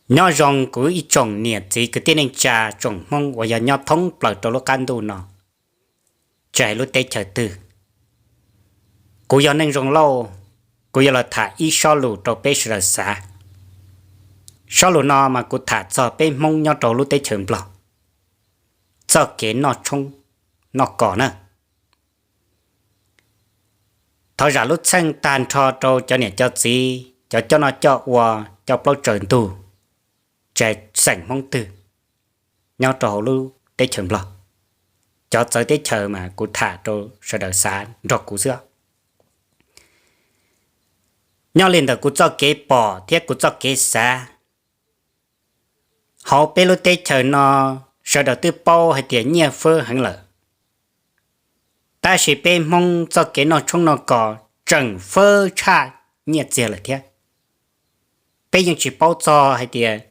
Nyob zoo kuv ib tsoom niam txiv kwv tij neej tsa tsoom Hmoob uas yog nyob thoob plaws rau lub qab ntuj no, tsis hais lub teb chaws twg. Kuv yog Neej Zoo Lauj, kuv yuav los tham ib sob lus rau peb sawv daws xav. Sob lus no mas kuv tham txog peb Hmoob nyob rau lub teb chaws Nplog txoj kev noj tshoob noj kos na. Thov zam lub txheej tag nrho rau cov niam cov txiv, cov coj noj coj ua, coj plaub tsaws ntug, tsis hais xeem Hmoob twg nyob rau hauv lub teb chaws Nplog. Cov txawv teb chaws mas kuv tham rau sawv daws xav nrog kuv xwb. Nyob li ntawm kuv txoj kev pom thiab kuv txoj kev xav, hauv peb lub teb chaws no sawv daws twb paub hais tias nyiaj fab heev lawm, tab sis peb Hmoob txoj kev noj tshoob noj kos tseem fab tshaj nyiaj txiag lawm thiab. Peb yeej tsis paub txog hais tias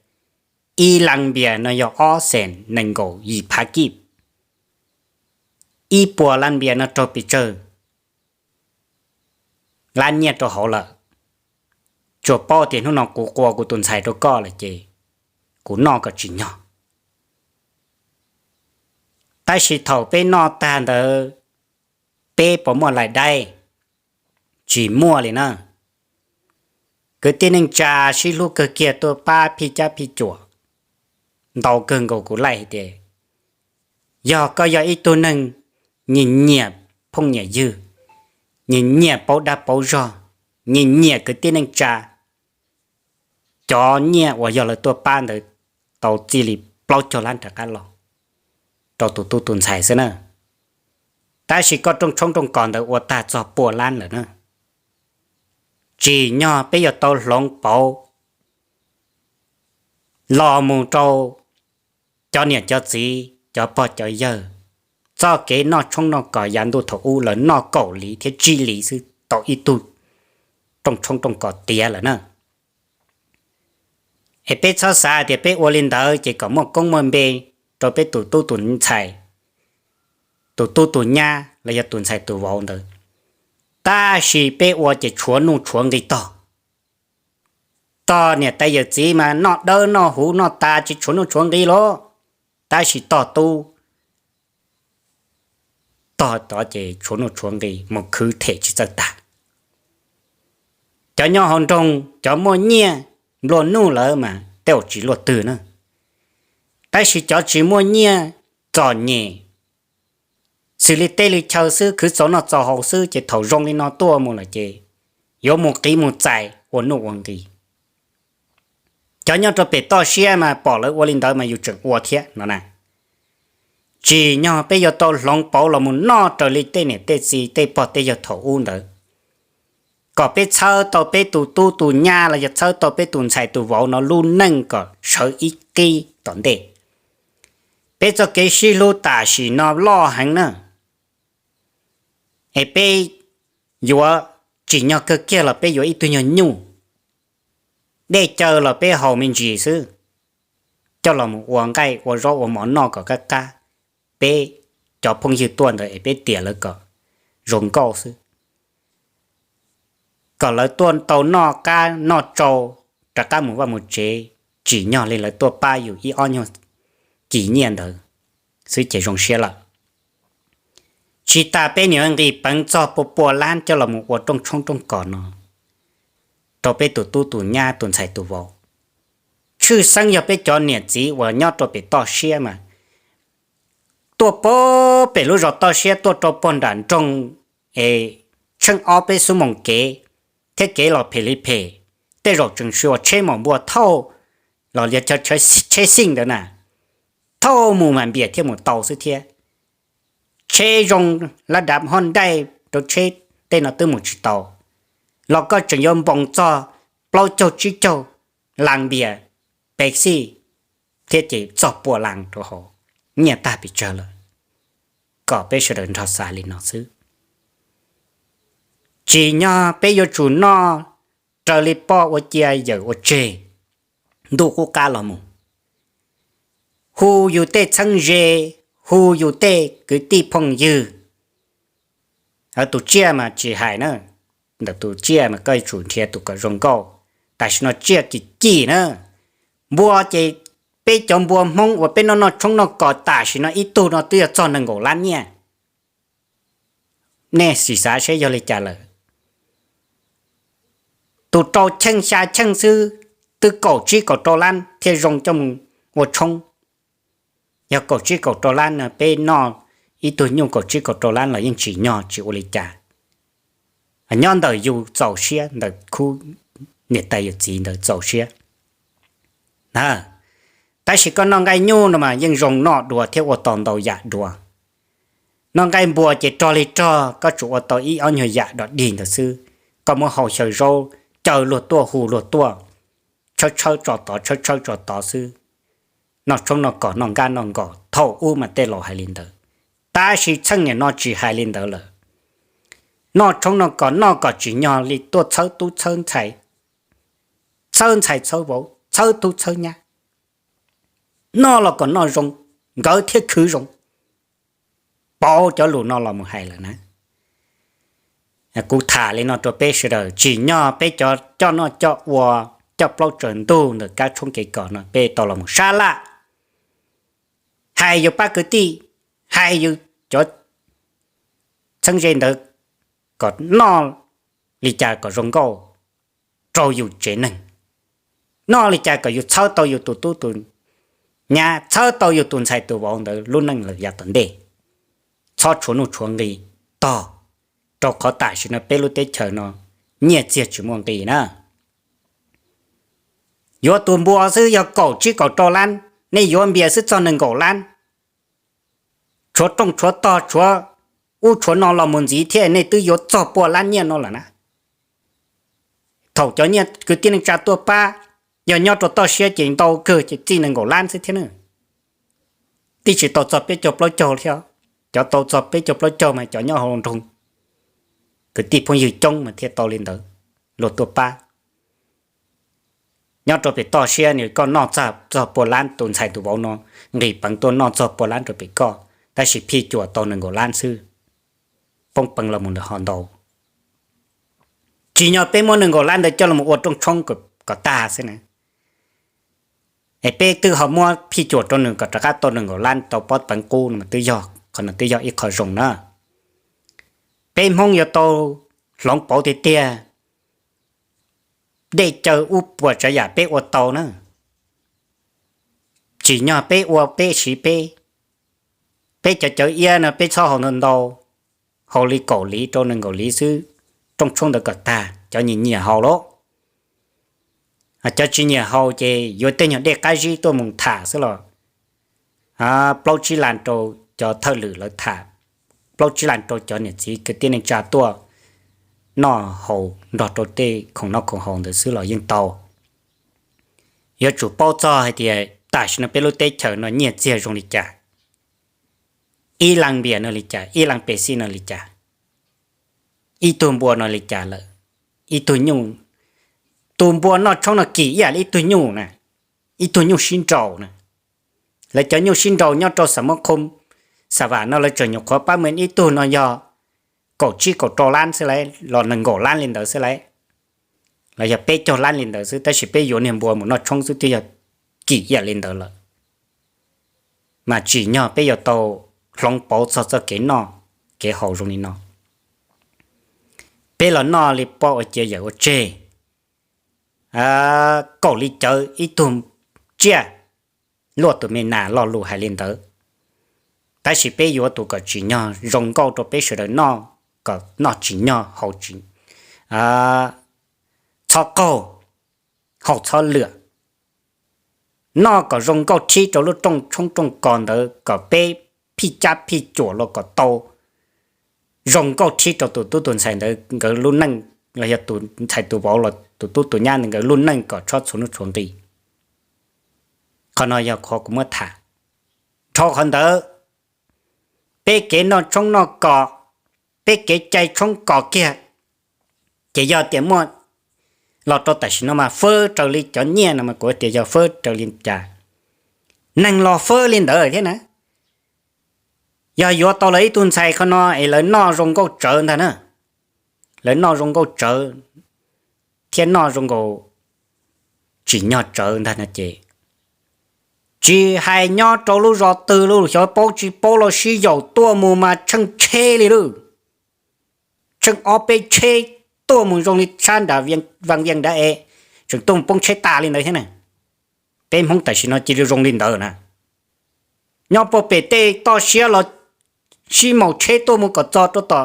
ib lab npias no yog ob xees nees nkaum yim phav kib, ib puas lab npias no raug pes tsawg lab nyiaj rau hauv lawm. Tsuas paub tias hnub no kuv qua kuv tus ntxhais rau koj lawm ces kuv noj kom tsim nyog. Tab sis thaum peb noj tag ntawd, peb puas muaj lais daib? Tsis muaj li na. Kwv tij neej tsa sib hlub kawg kiag tuaj pab phij cab phij cuam ntau kawg nkaus. Kuv laij hais tias yog koj yog ib tug neeg nyiam nyiam phooj nyiam ywg, nyiam nyiam paub dab paub zog, nyiam nyiam kwv tij neej tsa, cov nyiaj uas yog lawv tuaj pab ntawd tau txij li plaub caug lab rov qab los rau tus tub tus ntxhais xwb na. Tab sis koj rooj tshoob rooj kos ntawd ua tag txog pua lab lawm na. Tsim nyog peb yuav tau hloov pauv los mus rau cov niam cov txiv, cov pog cov yawg, txoj kev noj tshoob noj kos yav ntuj thaum ub lawv noj kaum li thiab tsib li xwb tau ib tug rooj tshoob rooj kos tiav lawm na. Es peb txhob xav tias peb ua li ntawd ces kom muaj koob muaj npe rau peb tus tub tus ntxhais, tus tub tus nyab los yog tus ntxhais tus vauv ntawd. Tab sis peb ua ces tshuav nuj tshuav nqi tog. Tog niam tais yawm txiv mas noj dawb noj huv noj tas tsis tshuav nuj tshuav nqi los, tab sis tog tub, tog tod ces tshuav nuj tshuav nqi mus khwv them tsis txawj tag. Cov nyob hauv nroog cov muaj nyiaj nplua nuj lawm mas tej zaum tsis luaj twg na. Tab sis cov tsis muaj nyiaj txom nyem, xws li tej li chaw xwb, khwv txaus noj txaus haus xwb ces thaum zoo li no tuaj mus lawm ces yuav mus qiv mus txais ua nuj ua nqi. Cov nyob rau pem toj siab mas pom lawv ua li ntawd mas yus tseem ua thiab no na. Tsim nyog peb yuav tau hloov pauv los mus noj raws li tej niam tej txiv tej pog tej yawg thaum ub ntawd, kom peb txhawb tau peb tus tub tus nyab los yog txhawb tau peb tus ntxhais tus vauv no lub neej kom sawv ib qib tom ntej. Peb txoj kev sib hlub tam sim no loj heev na, es peb yuav tsim nyog kawg kiag los peb yuav ib tug nyuag nyuj, dej cawv los peb haus me ntsis xwb, coj los mus ua nqaij ua zaub ua mov noj kom qab qab, peb cov phooj ywg tuaj ntawd es peb tiam lawv kom zoo nkauj xwb, kom lawv tuaj tau noj qab noj tsau rov qab mus vaj mus tsev, tsim nyog li lawv tuaj pab yus ib ob nyuag kis nyiaj ntawd xwb ces zoo siab lawm. Tsis tas peb niam nqis peev txog pua pua lab coj los mus ua rooj tshoob rooj kos no rau peb tus tub tus nyab tus ntxhais tus vauv. Tshwj xeeb yog peb cov niam txiv uas nyob rau pem toj siab mas tuaj pem lub zos toj siab tuaj rau pog nram nroog es tsheej ob peb xuab moos kev thiab kev los phem li phem, tej zaum tseem sua tsheb maum npua thauj los yog chaw tsheb xij ntawd na, thauj mus mas npias thiaj mus tau xwb thiab. Tsheb zoo lab dav hoj ntaij rau tsheb tej no twb mus tsis tau, los koj tseem yuav npoos txog plaub caug tsib caug las npias pes xij thiab ces txog pua las rau hauv, nyiaj tag pes tsawg lawm. Kom peb sawv daws nrog xav li no xwb. Tsim nyog peb yuav tsum noj raws li poj ua cia yawm ua tseg, ntuj qub qab los mus, hu yus tej txheeb ze, hu yus tej kwv tij phooj ywg. Tus tsiaj mas tsis hais na, ntawm tus tsiaj mas koj yuav tsum nrhiav tus kom zoo nkauj, tam sim no tsiaj kim kim na, Npua ces peb cov npua Hmoob uas peb noj noj tshoob noj kos tam sim no ib tug no twb yog txog nees nkaum lab nyiaj. Nej sim xav seb yog li cas lawm. Tus rau cheej xya cheej xwb twb kaum tsib kaum rau lab thiaj zoo coj mus ua tshoob. Yog kaum tsib kaum rau lab no peb noj ib tug nyuj kaum tsib kaum rau lab los yeej tsim nyog tsis ua li cas. Nyob ntawm yus txaus siab, ntawm khub niam tais yawm txiv ntawd txaus siab. Tab sis koj noj nqaij nyuj no mas yeej zoo noj dua thiab ua tau ntau yam dua. Noj nqaij npua ces rog li rog, koj tsuas ua tau ib ob nyuag yam dog dig ntawd xwb. Koj muab hau xyaw zaub, caw luag tuaj hu luag tuaj, tshawb tshawb tso tod tshawb tshawb tso tod xwb. Noj tshoob noj kos noj nkaj noj nkos, thaum ub mas tej laus hais li ntawd. Tab sis txheej niam no tsis hais li ntawd lawm. Noj tshoob noj kos noj kom tsim nyog li tuaj txhawb tub txhawb ntxhais, txhawb ntxhais txhawb vauv, txhawb tub txhawb nyab. Noj los kom noj zoo, nkawd thiaj khwv zoo. Pauv cov lus no los mus hais lawm na. Kuv tham li no rau peb sawv daws, tsim nyog peb cov coj noj coj ua, coj plaub tsaws ntug ntawm kab tshoob kev kos no peb tau los mus sab laj, hais yus pab kwv tij, hais yus cov txheeb ze ntawd kom noj li cas kom zoo nkauj rau yus tsev neeg, noj li cas kom yus txhawb tau yus tus tub tus nyab, txhawb tau yus tus ntxhais tus vauv ntawd lub neej lawm yav tom ntej. Txhob tshuav nuj tshuav nqi tog, rau qhov tam sim no peb lub teb chaws no nyiaj txiag tsis muaj nqis na. Yuav tus npua xwb yog kaum tsib kaum rau lab, nej yuav npias xwb txog nees nkaum lab. Tshuav rooj tshuav tog, tshuav ub tshuav no los mus ntxiv thiab nej twb yuav txog pua lab nyiaj no lawm na. Thaum cov nyiaj kwv tij neej tsa tuaj pab, yog nyob rau toj siab ces ntau kawg ces txij nees nkaum lab xwb thiab na. Twb tsis tau txog peb caug plaub caug thiab, cov tau txog peb caug plaub caug mas cov nyob hauv nroog, kwv tij phooj ywg coob mas thiaj tau li ntawd, luag tuaj pab. Nyob rau pem toj siab nws koj noj txog pua lab, tus ntxhais tus vauv no nqis peev tuaj noj txog pua lab rau pem koj, tab sis phij cuam tau nees nkaum lab xwb, poob peev los mus ntawm ho ntau. Tsim nyog peb muab nees nkaum lab ntawd coj los ua rooj tshoob kom tag xwb na. Es peb twb ho muab phij cuam rau nws kom rov qab tau nees nkaum lab tau pob peev qub no mas twb yog, qhov no twb yog ib qho zoo na. Peb Hmoob yuav tau hloov pauv tiag tiag, dej cawv ub puas tsav yam peb ua tau na. Tsim nyog peb ua peb siv peb, peb cov cawv iab no peb txhob haus ntau ntau, haus li kaum liv rau nees nkaum liv xwb, rooj tshoob ntawd kom tag cov nyiam nyiam haus lauj. Cov tsis nyiam haus ces yuav tej nyuag dej qab zib tuaj mus tham xwb los, plaub tsib las rau cov thawj lwm lawv tham, plaub tsib las rau cov niam txiv kwv tij neej tsa tuaj noj haus nrog rau tej khoom noj khoom haus ntawd xwb los yeej tau. Yuav tsum paub txog hais tias tam sim no peb lub teb chaws no nyiaj txiag zoo li cas, ib leeg npias no li cas, ib leeg pes xij no li cas, ib tug npua no li cas lawm, ib tug nyuj, tus npua noj tshoob no kim ib yam li ib tug nyuj na, ib tug nyuj sib nraus na. Lawv cov nyuj sib nraus nyob rau xam mab qhoo, xa vam no lawv tseem nyuam qhuav pab me ib tug no yog kaum tsib kaum rau lab xwb lauj, los nees nkaum lab li ntawd xwb lauj, los yog peb caug lab li ntawd xwb, tab sis peb yuav niag npua mus noj tshoob xwb twb yog kim ib yam li ntawd lawm. Mas tsim nyog peb yuav tau hloov pauv txog txoj kev noj kev haus zoo li no. Peb los noj li poj ua cia yawm ua tseg, kaum li cawv ib tug tsiaj, luaj tus me nas lo lus hais li ntawd. Tab sis peb yuav tus kom tsim nyog zoo nkauj rau peb sawv daws noj, kom noj tsim nyog haus tsis, txhob qaug, haus txhob lwam, noj kom zoo nkauj thib rau lub rooj tshoob rooj kos ntawd kom peb phij cab phij cuam los kom tau zoo nkauj thib rau tus tub tus ntxhais ntawd nkawd lub neej, los yog tus ntxhais tus vauv los tus tub tus nyab ntawd nkawd lub neej kom txhob tshuav nuj tshuav nqi. Qhov no yog qhov kuv muab tham. Dhau qhov ntawd, peb kev noj tshoob noj kos, peb kev cai tshoob kos kiag, ces yog tias muaj los rau tam sim no mas fwb raws li cov nyiaj no mas kuv tias yog fwb raws li cas, neeg los fwb li ntawd thiab na. Yog yuav tau lawv ib tug ntxhais qhov no es lawv noj zoo nkauj tsawv ntag na, lawv noj zoo nkauj tsawv thiab noj zoo nkaus tsim nyog tsawv ntag no ces Tsis hais nyob rau lub zos twg los xyov paub tsis paub los sib yaum tuaj mus mas tsheej tsheb li lawm. Tsheej ob peb tsheb tuaj mus zoo li sab nram Vaj Viaj nrad es tseem tuaj mus poob tsheb tas li ntawd thiab na. Peb Hmoob tam sim no cia li zoo li ntawd na. Nyob puag pem tej toj siab los sib maus tsheb tuaj mus kom txog rau tom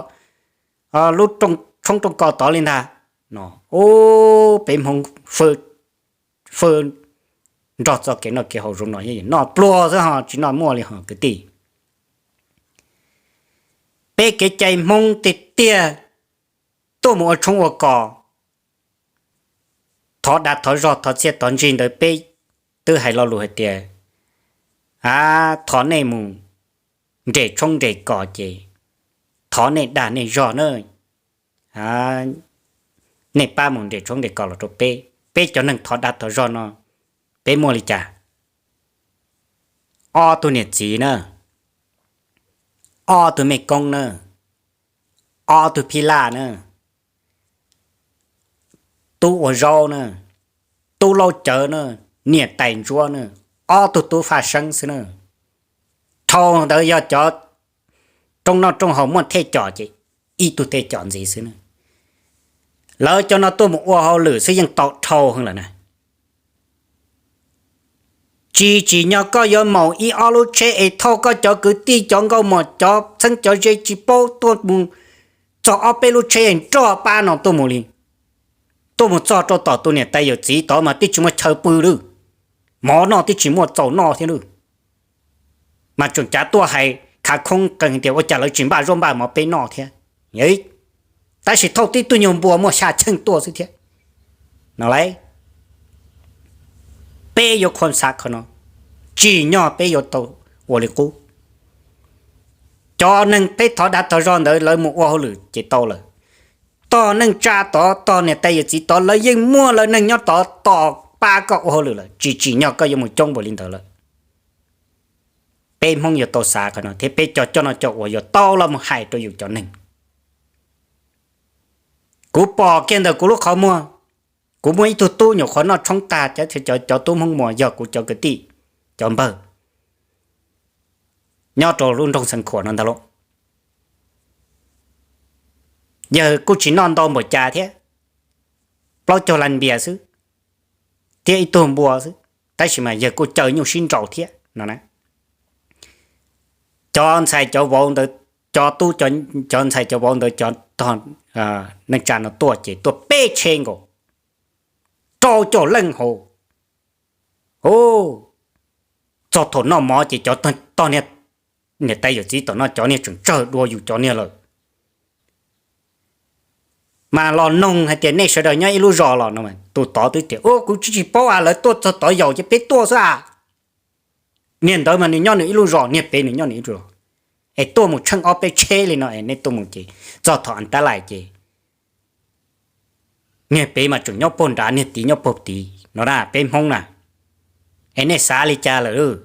lub tshoob rooj kos tod li ntag no. Peb Hmoob fwj nrog txoj kev noj kev haus zoo no noj pluag xwb ho tsis noj muaj li ho kwv tij. Peb kev cai Hmoob tiag tiag tuaj mus ua tshoob ua kos, thov dag thov zog thov txhiaj thov ntsig ntawd peb twb hais lo lus hais tias, a, thov nej mus nres tshoob nres kos ces thov nej dag nej zog na, nej pab mus nres tshoob nres kos los rau peb. Peb cov neeg thov dag thov zog no peb muaj li cas? Ob tug niam txiv na, ob tug mej koob na, ob tug phij laj na, tub ua zaub na, tub laub cawv na, niam tais ntsuab na, ob tug tub faj seeb xwb na. Dhau ntawd yog cov rooj noj rooj haus muaj thej com ces ib tug thej com ntxiv xwb na. Lawv cov no tuaj mus ua hauj lwm xwb yeej tau dhau heev lawm na. Tsis tsim nyog koj yuav maus ib ob lub tsheb es thauj koj cov kwv tij cov nkauj mos cov txheeb cov ze tsis paub tuaj mus txog ob peb lub tsheb nrog pab no tuaj mus li. Tuaj mus txog rau tom tus niam tais yawm txiv tod mas twb tsis muaj chaw pw lawm, mov noj twb tsis muaj txaus noj thiab lawm. Mas tseem cav tuaj hais khav khoob qees tias ua cas lawv tsis npaj zaub npaj mov peb noj thiab. Tab sis thauj tib tug nyuag npua muaj xya cheej tuaj xwb thiab no lauj. Peb yuav khuam xav qhov no, tsim nyog peb yuav tau ua li qub. Cov neeg peb thov dag thov zog ntawd lawv mus ua hauj lwm ces tau lawm. Tog neej tsa tod tog niam tais yawm txiv tod lawv yeej muaj lawv neeg nyob tod tos pab koj ua hauj lwm lawm, tsis tsim nyog koj yuav mus coob npaum li ntawd lawm. Peb Hmoob yuav tau xav qhov no thiab peb cov coj noj coj ua yuav tau los mus hais rau yus cov neeg. Kuv pom kiag ntawm kuv lub qhov muag, kuv muaj ib tug tub nyuam qhuav noj tshoob tag, cov tub Hmoob Muas yog kuv cov kwv tij, cov npawg nyob rau lub nroog Xeev Khuam no ntag lauj. Yawg kuj tsis noj ntau npaum cas thiab, plaub caug las npias xwb, thiab ib tug npua xwb, tab sis mas yawg kuj caw nyuj sib nraus thiab no na. Cov ntxhais cov vauv ntawd, cov tub, cov ntxhais cov vauv ntawd cov tog neej tsa no tuaj ces tuaj peb tsheb nkaus, rau caum leej hauv. Txog thaum noj mov ces cov tog niag niam tais yawm txiv tom no cov niag tseem tsawg dua yus cov niag lawm. Mas los noog hais tias nej sawv daws nyob ib lub zos los no, tus tod twb tias ua kuv tsis tsis paub a, lawv tuaj txog tod yaum ces peb tuaj xwb a. Niag ntawd mas nws nyob nws ib lub zos, niag pem nws nyob nws ib lub zos, es tuaj mus tsheej ob peb tsheb li no es nej tuaj mus ces txog thaum an tab lais ces niag pem mas tseem nyob puag nrad, niag tid nyob puag tid no na, peb Hmoob na. Es nej xav li cas lawm?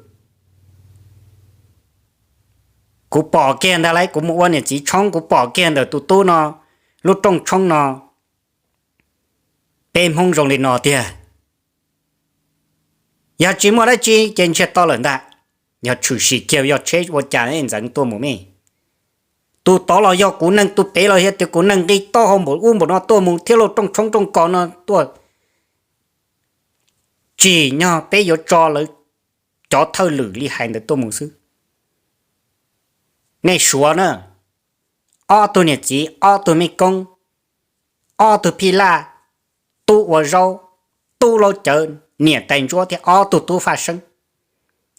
Kuv pom kiag ntag lauj, kuv mus ua niam txiv tshoob kuv pom kiag ntawm tus tub no lub rooj tshoob no, peb Hmoob zoo li no tiag. Yog tsis muaj dab tsi ces ntsiag to lawm ntag. Yog tshwm sim kiag yog tsheb ua cas ntxeev tuaj mus me. Tus tod los yog kuv neeg, tus pem los yog tias kuv neeg nqi taub hau npaum ub npaum no tuaj mus thiab lauj, rooj tshoob rooj kos no tuaj. Tsim nyog peb yuav tso lawv cov thawj lwm li hais ntawd tuaj mus xwb. Nej suav na, ob tug niam txiv, ob tug mej koob, ob tug phij laj, tub ua zaub, tub laub cawv, niam tais ntsuab thiab ob tug tub faj seeb.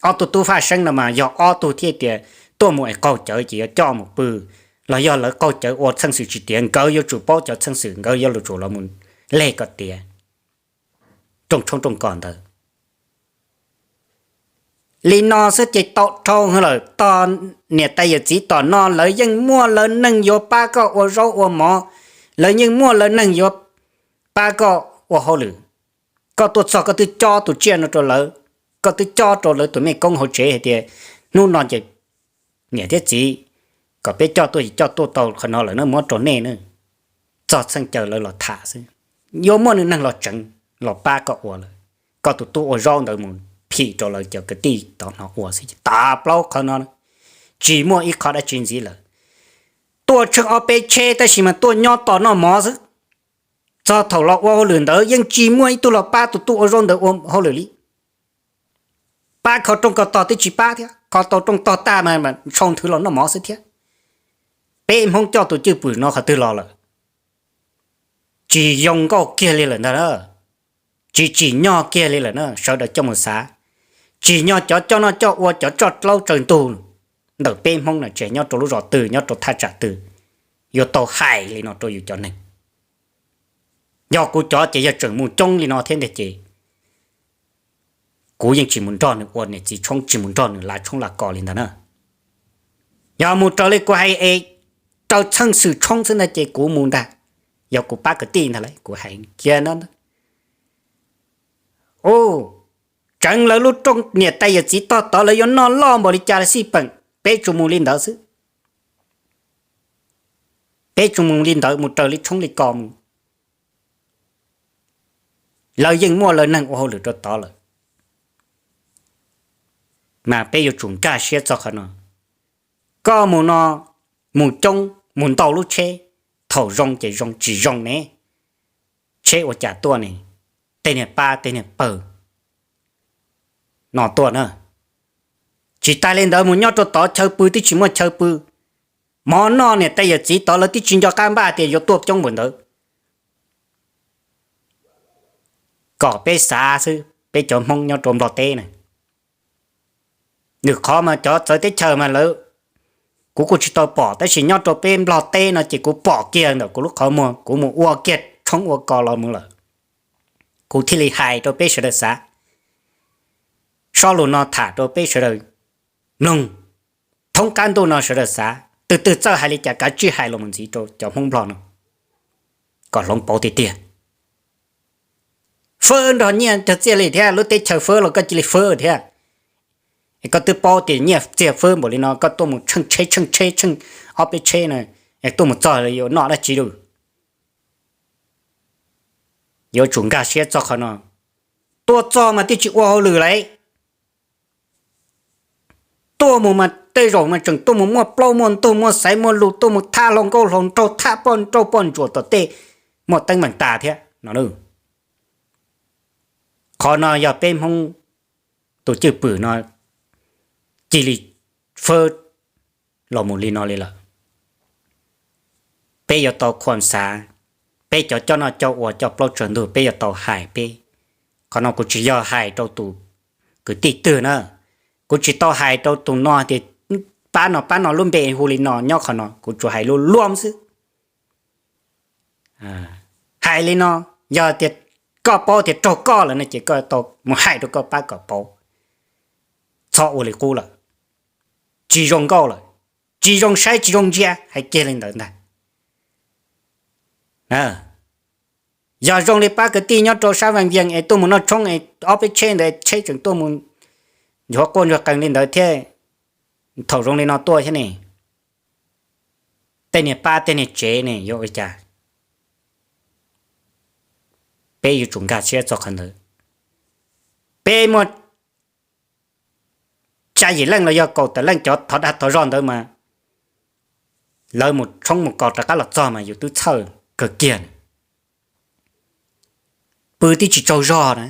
Ob tug tub faj seeb no mas yog ob tug thiaj tias tuaj mus es qaug cawv ces yuav coj mus pw, los yog lawv qaug cawv ua txheej xwm tsis tiav, nkawd yuav tsum paub cov txheej xwm, nkawd yuav tsum los mus leg kom tiav rooj tshoob rooj kos ntawd. Li no xwb ces tau dhau lawm. Tog niam tais yawm txiv tom no lawv yeej muaj lawv neeg yuav pab koj ua zaub ua mov, lawv yeej muaj lawv neeg yuav pab koj ua hauj lwm. Koj tuaj txog koj twb cob tus tsiaj no rau lawv, koj twb cob rau lawv tus mej koob hauv tsev hais tias hnub no ces niam thiab txiv, kom peb coj tuaj ces coj tuaj tau qhov no lawm na, muab rau nej na. Txog txheej caw lawv los tham xwb, yuav muaj nws neeg los tseev, los pab koj ua lawm. Koj tus tub ua zaub ntawd mus phim rau lawv cov kwv tij tod hnov ua xwb. Tag plaub qhov no tsis muaj ib qho dab tsi ntxiv lawm. Tuaj tsheej ob peb tsheb tab sis mas tuaj nyob tos noj mov xwb. Txog thaum los ua hauj lwm ntawd yeej tsis muaj ib tug los pab tus tuaj ua zaub ntawd ua hauj lwm li. Pab kho rooj kho tog twb tsis pab thiab, kho tau rooj tog tag mas sau nthwv los noj mov xwb thiab. Peb Hmoob coj tus cwj pwm no qhov twg los lawm? Tsis zoo nkauj kiag li lawm ntag na, tsis tsim nyog kiag li lawm na, sawv daws coj mus xav. Tsim nyog cov coj noj coj ua, cov coj plaub tsaws ntug ntawm peb Hmoob no tseem nyob rau lub zos twg, nyob rau thaj tsam twg, yuav tau hais li no rau yus cov neeg. Yog kuv cov ces yog tseem mus coob li no thiab ntag ces kuv yeej tsis mus nrog nws ua niam txiv tshoob, tsis mus nrog nws lav tshoob lav kos li ntag na. Yog mus raws li kuv hais es raws txheej xwm tshoob xwb ntag ces kuv mus ntag. Yog kuv pab kwv tij ntag lauj, kuv hais kiag no ntag. Ub, tseev lawv lub rooj niam tais yawm txiv tog tod lawv yuav noj loj npaum li cas los xij peem, peb tsuas mus li ntawd xwb. Peb tsuas mus li ntawd, mus raws li tshoob li kos mus. Lawv yeej muaj lawv neeg ua hauj lwm rau tod lawm, mas peb yuav tsum nkag siab txog qhov no. Koj mus no, mus coob mus ntau lub tsheb, thaum zoo ces zoo, tsis zoo ne, tsheb ua cas tuaj ne, tej niag pab tej niag pawg no tuaj na. Tsis tas li ntawd mus nyob rau tod chaw pw twb tsis muaj chaw pw, mov noj niam tais yawm txiv tod lawv twb tsis nco qab npaj tias yuav tuaj coob npaum ntawd. Kom peb xav xwb, peb cov Hmoob nyob rau Nplog teb na, nws qhov mas cov txawv teb chaws mas lawv, kuv kuj tsis tau pom, tab sis nyob rau peb Nplog teb no ces kuv pom kiag ntawm kuv lub qhov muag, kuv mus ua kiag tshoob ua kos los mus lawm, kuv thiaj li hais rau peb sawv daws xav. Sob lus no tham rau peb sawv daws mloog, thoob qab ntuj no sawv daws xav, twg twg txawj hais li cas kav tsij hais los mus ntxiv rau cov Hmoob Nplog no kom hloov pauv tiag tiag. Fwb nrog nyiaj cog txiaj li thiab, lub teb chaws fwb los koj cia li fwb thiab. Es koj twb paub tias nyiaj txiag fwb npaum li no, koj tuaj mus tsheej tsheb tsheej tsheb tsheej ob peb tsheb na, es tuaj mus txog yuav noj dab tsi lawm? Yuav tsum nkag siab txog qhov no. Tuaj txog mas twb tsis ua hauj lwm lawm. Tuaj mus mas tej zaum mas tseem tuaj mus muaj plaub muaj ntug, muaj xaiv muaj lus, tuaj mus thaj hluas nkauj hluas nraug, thaj poj nrauj poj ntsuam tom tej, muaj teeb meem tas thiab no. Qhov no yog peb Hmoob tus cwj pwm no cia li fwb los mus li no li lawm. Peb yuav tau khuam xav, peb cov coj noj coj ua coj plaub tsaws ntug peb yuav tau hais peb. Qhov no kuv tsis yog hais rau tus kwv tij twg na, kuv tsis tau hais rau tus no tias pab no pab no lub npe hu li no nyob qhov no, kuv tsuas hais lub luam xwb. Hais li no, yog tias koj paub tias raug koj lawm no ces koj tau mus hais rau koj pab kom pauv. Txhob ua li qub lawm, tsis zoo nkauj lawm, tsis zoo saib tsis zoo ntsia, hais kiag li ntawd ntag. Yog zoo li pab kwv tij nyob rau sab Vaj Vias es tuaj mus noj tshoob es ob peb tsheb ntawd tsheb tseem tuaj mus ntxuav quaj ntxuag qees li ntawd thiab, thaum zoo li no tuaj thiab ne, tej niag pab tej niag tsev ne yuav ua cas? Peb yuav tsum nkag siab txog qhov ntawd. Peb muaj xya yim leej los yog kaum tawm leej cov thov dag thov zog ntawd mas lawv mus tshoob mus kos rov qab los txog mas yus twb txhawj kawg kiag. Pw twb tsis tsaug zog na,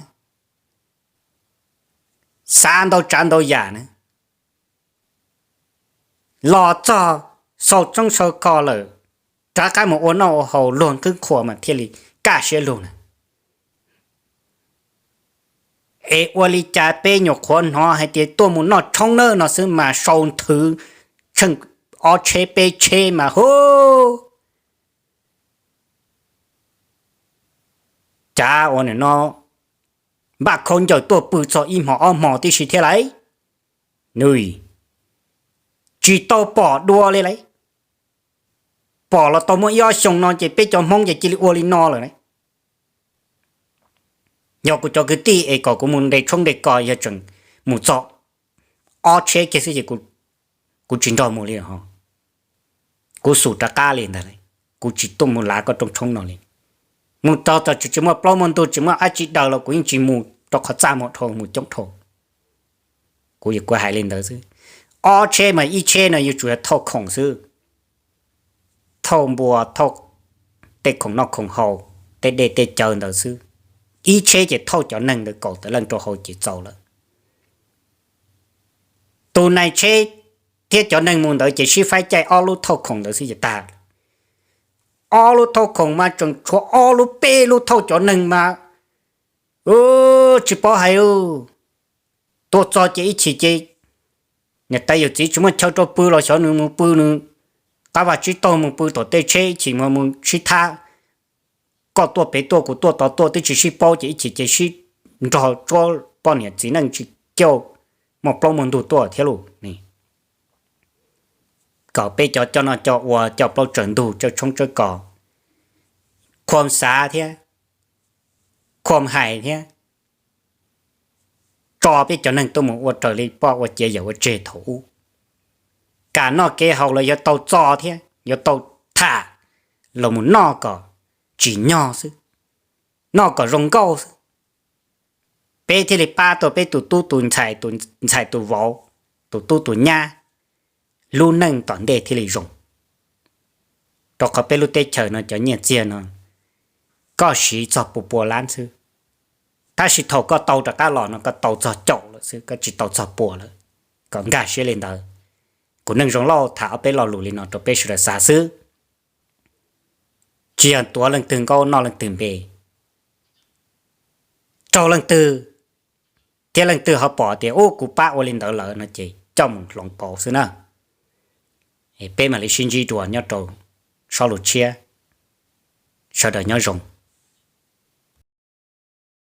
xav ntau tsav ntau yam na, los txog xaus tshoob xaus kos lawm, rov qab mus ua noj ua haus luag khwb qhuas mas thiaj li kaj siab lug na. Es ua li cas peb nyuam qhuav hnov hais tias tuaj mus noj tshoob nawb no xwb mas sau nthwv tsheej ob tsheb peb tsheb mas hu, cav ua nim no npaj khaub ncaws tuaj pw txog ib hmos ob hmos tib si thiab lauj. Nws tsis tau pom dua li lauj. Pom los tau muaj ib ob xyoo no ces peb cov Hmoob ces cia li ua li no lawm. Yog kuv cov kwv tij es kom kuv mus nte tshoob nte kos yog tseem mus txog ob tsheb kiag xwb ces kuv tsis nrog mus li os. Kuv xub rov qab li ntag, kuv tsis tuaj mus lav koj rooj tshoob no li. Mus txog txog tsis muaj plaub muaj ntug tsis muaj dab tsi daws los kuv yeej tsis mus rau qhov txaj muag dhau mus coob dhau. Kuv, kuv hais li ntawd xwb. Ob tsheb mas ib tsheb no yuav tsum yog thauj khoom xwb, thauj npua, thauj tej khoom noj khoom haus, tej dej tej cawv ntawd xwb. Ib tsheb ces thauj cov neeg ntawd kaum tawm leej rau hauv ces txaus lawm. Tus nai tsheb thiab cov neeg mus ntawd ces sib faib caij ob lub thauj khoom ntawd xwb ces tag. Ob lub thauj khoom mas tseem tshuav ob lub peb lub thauj cov neeg mas tsis paub hais li. Tuaj txog ces ib chim ces niam tais yawm txiv tsis muaj chaw rau pw los xyov nws mus pw nws qab vaj tsib taug, mus pw tom tej tsheb, ib chim mus sib thab, koj tuaj pem tuaj kuv tuaj tod tuaj twb tsis sib paub ces ib chim ces sib nrog tsuab poj niam txiv neej tsis coj muaj plaub muaj ntug tuaj thiab lauj. Kom peb cov coj noj coj ua, coj plaub tsaws ntug, tsaws tshoob tsaws kos, khuam xav thiab, khuam hais thiab, tso peb cov neeg tuaj mus ua raws li poj ua cia yawm ua tseg thaum ub. Kam noj kev haus los yuav tau txo thiab yuav tau tham los mus noj kom tsim nyog xwb, noj kom zoo nkauj xwb. Peb thiaj li pab tau peb tus tub tus ntxhais, tus ntxhais tus vauv, tus tub tus nyab, lub neej tom ntej thiaj li zoo. Rau qhov peb lub teb chaws no cov nyiaj txiag no koj siv txog pua pua lab xwb, tab sis thaum koj tau rov qab los no koj tau txog caum lawm xwb, koj tsis tau txog pua lawm. Kom nkag siab li ntawd. Kuv Neej Zoo Lauj tham ob peb lo lus li no rau peb sawv daws xav xwb, tsis yog tuav leej twg nkaub noj leej twg npe, raug leej twg thiab leej twg ho pom tias ub kuv pab ua li ntawd lawm no ces coj mus hloov pauv xwb na. Peb mam li sib ntsib dua nyob rau sob lus tshiab. Sawv daws nyob zoo.